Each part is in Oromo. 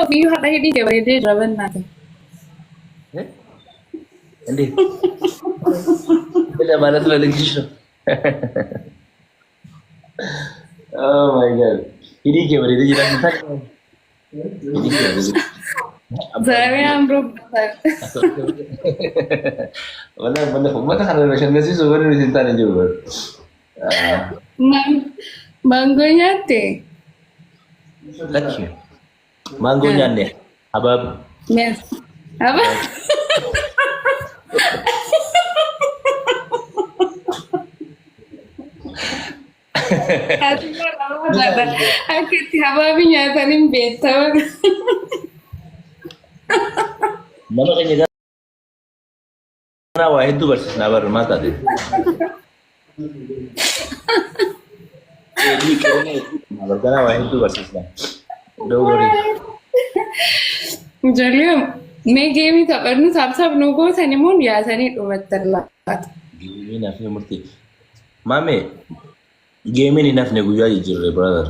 Ofiiyyuu har'a hidhii kee bareedee jira bannaata. እንዴት ለማለት ፈልግሽ ነው? Oh my God. Hidhii kee bareedee jira. Hidhii kee bareedee. ዛሬ አምሮበታል። Wallahi uummanni uummata kana bashannansiisu wanni nuti hin taane hin jiru. Maangoo nyaatte? Lakki. Maangoo nyaanne habaab. Haba. Akka itti habaabii nyaatan hin beektaa. Nama keenya ganaa waa hedduu barsiisnaa barra maal taate? Ganaa waa hedduu barsiisnaa. Dogorii. Ijoollee mee geemii taphannu tap tap nu gootan immoo yaatanii dhumattan laata. Geemiin hafee murtii. Maame, geemiin hin hafne, guyyaa jijjiirre, brother.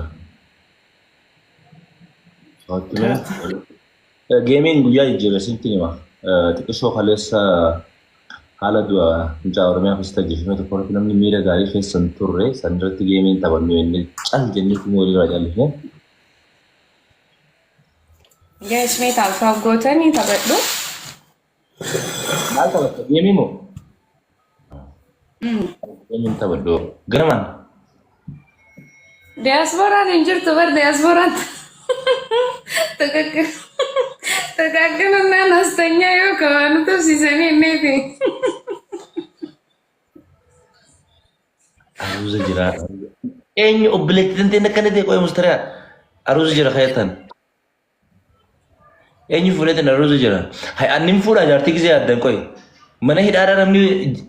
Geemiin guyyaa jijjiirre sitti hima. Xiqqishoo kaleessa haala du'a mucaa Oromiyaa keessatti ajjeefame tokko irratti namni miira gaarii keessa hin turre, san irratti geemiin taphannu jennee cal jennee walirraa callifne. Guys, mee tap tap gootanii taphadhu. Maal taphatta? Geemii moo? Geemiin taphadhu. Ganamaan. Diyaaspooraan hin jirtu bar, diyaaspooraan ተቃቅልና አስተኛ yoo kawaanu tursiisanii inneeti. Aruuza jira. Eenyu obboleettii tanteen akkana ta'e qo'ee mustariyaa? Aruuza jira kayyatan. Eenyu fuudheetin aruuza jira? Hay, annin fuudhaa jaartii gisee yaaddan qo'e. Mana hidhaadhaa namni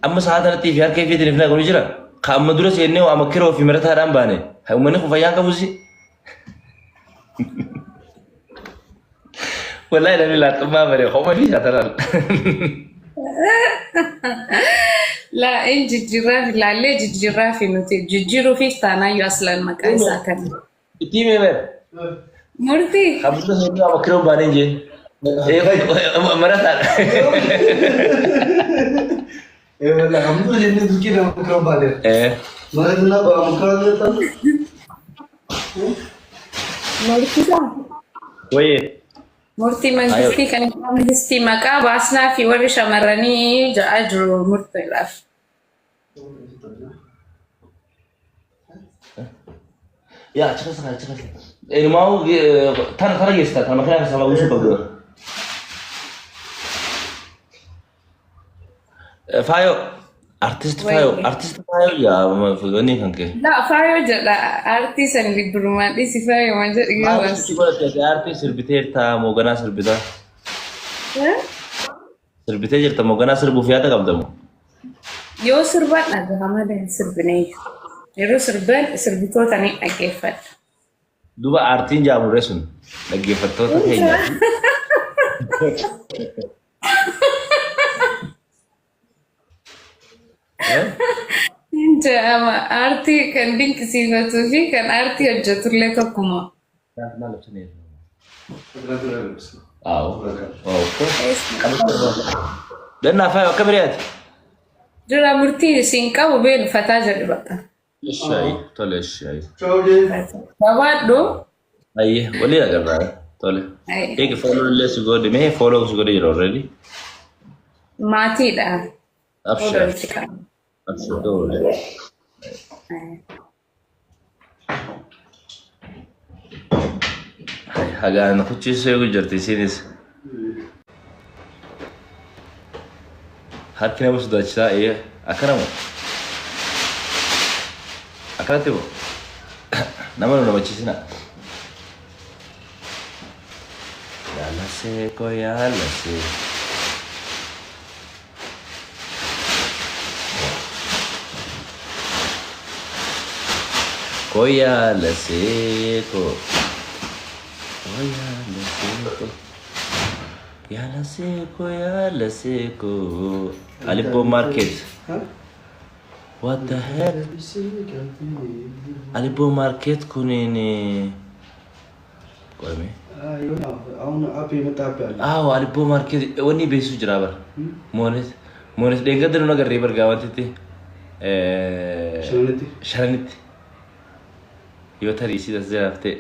amma sa'a kanatti fi harka ifiitiin ifnaa godhu jira. Ka amma dura seennee waa makkiroo fi marataadhaan baane. Hay, uummanni kun fayyaan qabusi. Wallahi namni laaxummaa bare homaa fi shaataraan. Laa, in jijjiirraa fi laallee jijjiirraa fi nuti jijjiiruufis taanaayyuu aslan maqaa isaa kana. Itti himee bare. Murtii. Kan dura seennee waa makkiroo baanee jee. Marataadha. Alhamdulillah, jennee dukkee nama mukkiraan baanee. Maal naa mukkiraan jettan? Murtisaa. Wayee. Murtii mangistii kan mangistii maqaa baasnaa fi warri shamarranii ja'aa jiru murteedhaaf. Yaa, achi keessa achi keessa. Eenyumaa tana tana geessita, tana makiinaa keessa buusuu qabdu. Faayoo, artist Faayoo, artist Faayoo yaa wanni kan kee. Laa, Faayoo jedha, aartii san durumaan dhiisi, Faayoo waan jedhu Maal yoo sitti godhatte? Aartii sirbiteerta moo ganaa sirbita? Sirbitee jirta moo ganaa sirbuuf yaada qabda moo? Yoo sirban dhagaha malee hin sirbineeyyu. Yeroo sirban sirbitoota ni dhaggeeffadha. Duuba aartiin jaamurree sun dhaggeeffattoota keenya. Hin jedhama, aartii kan dinqisiifatuu fi kan aartii hojjetullee tokkuma. Maal ibsanii? Awo. Dannaa Faayoo, akka biriyaati. Dura murtii isin qabu beelu fataa jedhu bakka. Ishaayi tole, ishaayi. Babaadhu. Ayyee, walii agarraa, tole. Eegi, follow illee si godhe, mee follow si godhe jira already. Maatiidha. Abshir. Walitti qabna. Abshir, tole. Hagaan kuchiisuu eegu jirti isiinis. Harki nama sodaachisaa ee akkana moo? Akkanatti moo? Nama nu namachiisina. Yaalasee ko yaalasee. Ko yaalasee ko. Ko yaalasee ko. Yaalasee ko yaalasee ko. Alibbo Market. What the heck? Alibbo Market kuniin Qoyme. የሆነ አሁን አፕ የመጣ አፕ አለ። Aawo Alibboo Market wanni beeksisu jira bara. Moonis moonis dheengadda nu agarree bargaa wantitti. Shananitti. Shananitti. Yoo tarii isii tas jiraaf ta'e.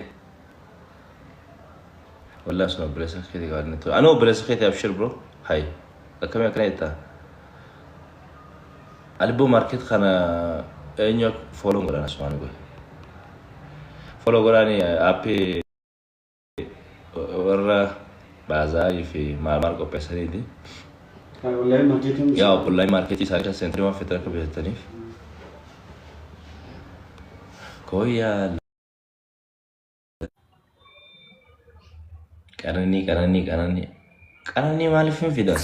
Wallah sun obboleessa keetii qabaanne ture. Anoo obboleessa keetii abshir bro. Hay. Akkamii akkana jettaa? Alibboo Market kana eenyu follow godhaan asumaan goe. Follow godhaan aappii warra baazaarii fi maal maal qopheessaniiti. Online marketing. Yaa online marketii isaanii keessa seentanii waan feetan akka bitataniif. Kooyyaa qananii qananii qananii qananii maaliif hin fidan?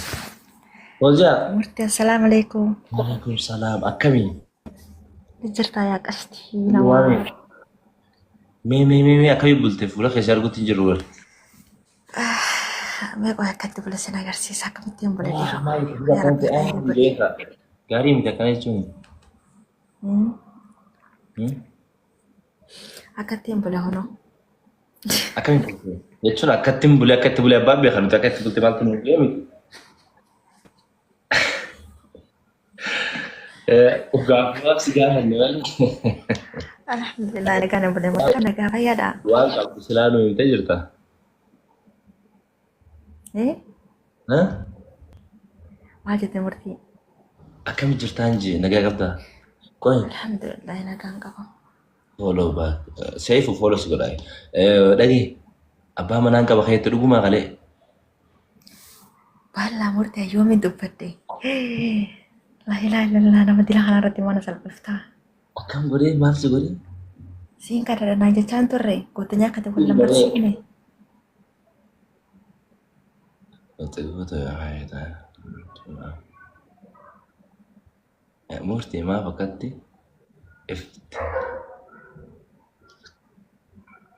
Fooziyaa. Murtii assalaamu alaikum. Waalaikum salaam akkamii? Jirtaa yaa qashtii namaa. Mee mee mee mee akkamii bulte fuula keessa arguutti hin jirru wal. Mee qoy akkatti bule sin agarsiisa akkamittiin bule dhiiroo. Yaa Rabbi khayrii godhi. Gaarii miti akkana jechuun. Akkattiin bule hunoo. Akkamiin bulte? Jechuun akkattiin bule akkatti bule abbaan beeka nuti akkatti bulte maaltu nu ga'e miti. Gaafumaaf si gaafanne malee. Alhamdulillah nagaan bule murtii nagaa fayyaadha. Waan qabdu silaa nu himtee jirta. Eh? Maal jette murtii? Akkami jirtaan jee nagaa qabdaa? Qoy. Alhamdulillah nagaan qaba. Follow back. Seefu follow si godhaa. Dhagee abbaa manaan qaba keetti dhugumaa kalee. Baallaa murtii yoomiin dubbadde? Laa ilaaha illallah nama dila kana irratti mana salphiftaa. Akkam godhee maal si godhee? Siin kadhadha naan jechaan turre gootanyaa akkati wal nan barsiifne. Murtii maaf akkatti ifti?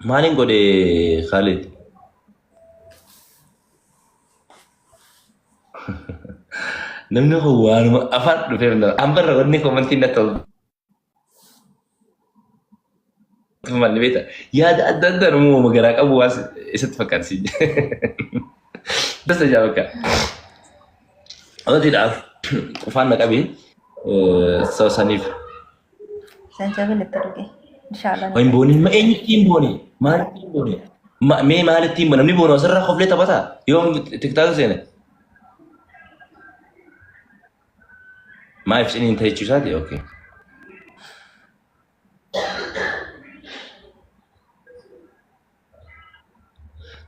Maaliin godhe Khalid? Namni kun waanuma afaan dhufeef nama. An barra wanni komantiin na ta'u maal beekta? Yaada adda addaa namuma garaa qabu waan isatti fakkaatsi. Dasa jaa bakka. Amatiidhaaf qufaan na qabee sababa saniif. Sanjabil itti dhuge. Inshaallah. Hin booniin ma eenyutti hin booni? Maalitti hin booni? Mee maalitti hin booni? Namni boonu asirraa koflee taphataa? Yoo tiktaaka seene. Maaliif isiniin ta'e jechuu isaati? Okay.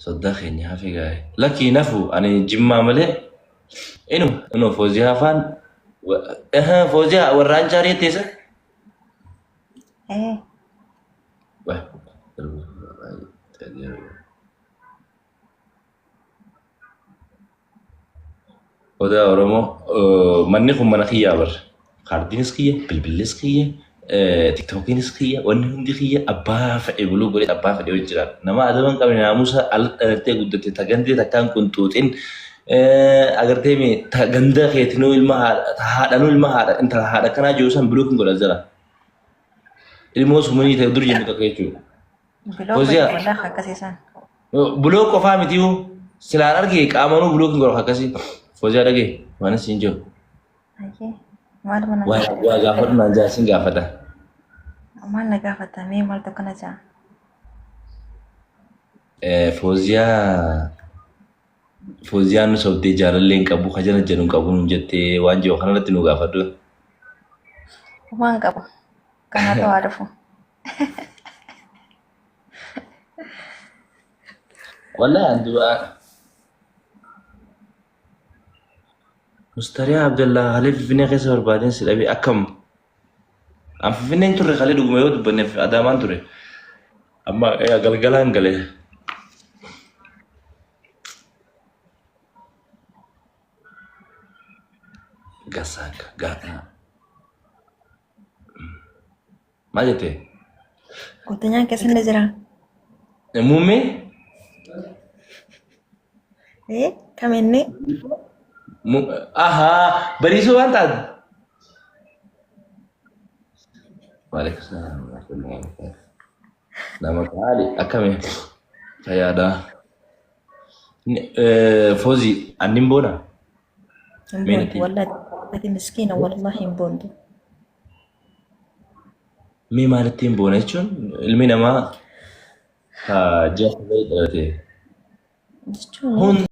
Soddaa keenya hafe gaa'e. Lakkii nafu ani jimmaa malee inuma inuma fooziyaa afaan fooziyaa warra anjaarii teessa. Eh. Odaa Oromoo manni kun mana kiyyaa bar. Kaardiinis kiyya, bilbillis kiyya, tiktookiinis kiyya, wanni hundi kiyya abbaa fedhe buluu godhee abbaa fedhe hojii jiraata. Nama adaba hin qabne naamusa ala dhalattee guddatte ta gandee takkaan qunxuuxin agartee mee ta ganda keetinuu ilma haadha ta haadhanuu ilma haadha intala haadha kanaa jiru san buluu kun godha jira. Ilmoo sumunii ta'e dur jennu takka jechuudha. Biloo Fooziyaa. godhi wallah akkasii san. Buloo qofaa mitiyu silaan arge qaamanuu buloo hin godhu akkasii. Fooziyaa dhagee waan isin jiru. Ayyee. Maal mana Waa waa gaafadhu naan jaa isin gaafata. Maal na gaafata mee maal tokko na jaa. Fooziyaa Fooziyaan nu sobdee jaalallee hin qabu ka jala jedhu hin qabu nuun jettee waan jiru kanarratti nu gaafadhu. Waan qabu. Kanaatu haa dhufu. Wallahi an du'a Mustariyaa Abdallaa kalee Finfinnee keessa barbaadeen si dhabee akkam? An Finfinneen turre kalee dhuguma yoo dubbanneef Adaamaan ture. Amma galgalaan galee. Gasaaka gaadhaa. Maal jettee? Guddinaan keessa ni jira. Muummee? Eh, kam inni? Ahaa, bariisoo waan taate. Waalaikum salaam warahmatullahi wabarakatuh. Nama qaali akkami? Fayyaadha. Foozi annin boona? Hin Mee boontu natti wallahi ati miskiina wallahi hin boontu. Mee maalitti hin boona jechuun ilmi namaa ka ji'a sagalii dhalate Jechuun hundi